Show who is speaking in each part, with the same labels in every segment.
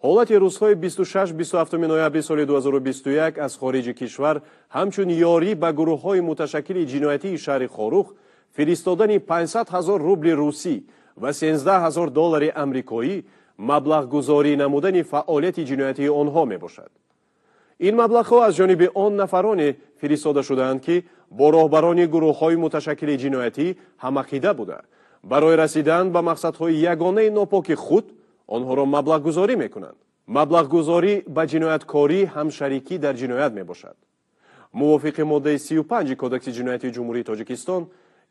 Speaker 1: Ҳолати рӯзҳои 26-27 ноябри соли 2021 аз хориҷи кишвар ҳамчун ёрӣ ба гурӯҳҳои муташаккили ҷиноятии шаҳри Хоруғ фиристодани 500 ҳазор рубли русӣ ва 13 ҳазор доллари амрикоӣ маблағгузорӣ намудани фаъолияти ҷиноятии онҳо мебошад. Ин маблағҳо аз ҷониби он нафароне фиристода шудаанд, ки бо роҳбарони гурӯҳҳои муташаккили ҷиноятӣ ҳамақида буда, барои расидан ба мақсадҳои ягонаи нопоки худ онҳоро маблағгузорӣ мекунанд. Маблағгузорӣ ба ҷинояткорӣ ҳамшарикӣ дар ҷиноят мебошад. Мувофиқи моддаи 35 Кодекси ҷиноятии Ҷумҳурии Тоҷикистон,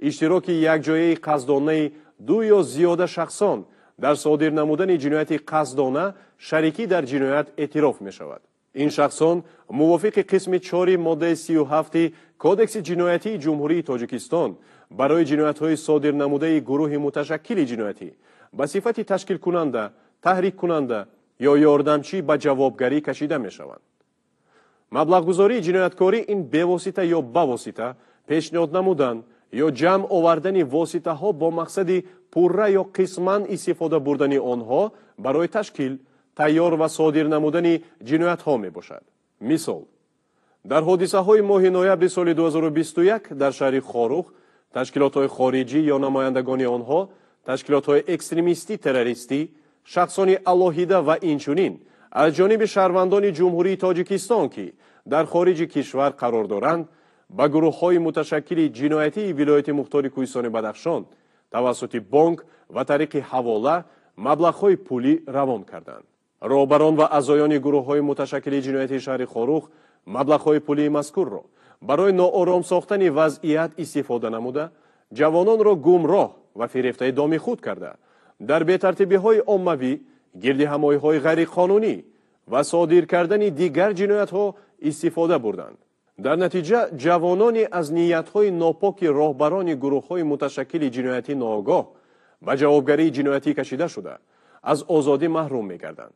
Speaker 1: иштироки якҷояи қасдонаи ду ё зиёда шахсон дар содир намудани ҷинояти қасдона шарикӣ дар ҷиноят эътироф мешавад. Ин шахсон мувофиқи қисми 4 моддаи 37 Кодекси ҷиноятии Ҷумҳурии Тоҷикистон барои ҷиноятҳои содир намудаи гурӯҳи муташаккили ҷиноятӣ ба сифати ташкилкунанда, таҳриккунанда ё ёрдамчӣ ба ҷавобгарӣ кашида мешаванд. Маблағгузории ҷинояткорӣ ин бевосита ё бавосита пешниҳод намудан ё ҷамъ овардани воситаҳо бо мақсади пурра ё қисман истифода бурдани онҳо барои ташкил, тайёр ва содир намудани ҷиноятҳо мебошад. Мисол, дар ҳодисаҳои моҳи ноябри соли 2021 дар шаҳри Хоруғ ташкилотҳои хориҷӣ ё намояндагони онҳо, ташкилотҳои экстремистӣ, террористӣ, шахсони алоҳида ва инчунин аз ҷониби шаҳрвандони Ҷумҳурии Тоҷикистон, ки дар хориҷи кишвар қарор доранд, ба гурӯҳҳои муташаккили ҷиноятии вилояти мухтори Кӯҳистони Бадахшон тавассути бонк ва тариқи ҳавола маблағҳои пулӣ равон карданд. Роҳбарон ва аъзоёни гурӯҳҳои муташаккили ҷиноятии шаҳри Хоруғ маблағҳои пулии мазкурро барои ноором сохтани вазъият истифода намуда, ҷавононро гумроҳ ва фирефтаи доми худ карда, дар бетартибиҳои оммавӣ, гирдиҳамоиҳои ғайриқонунӣ ва содир кардани дигар ҷиноятҳо истифода бурданд. Дар натиҷа ҷавонони аз ниятҳои нопоки роҳбарони гурӯҳҳои муташаккили ҷиноятӣ ноогоҳ ба ҷавобгарии ҷиноятӣ кашида шуда, аз озодӣ маҳрум мегарданд.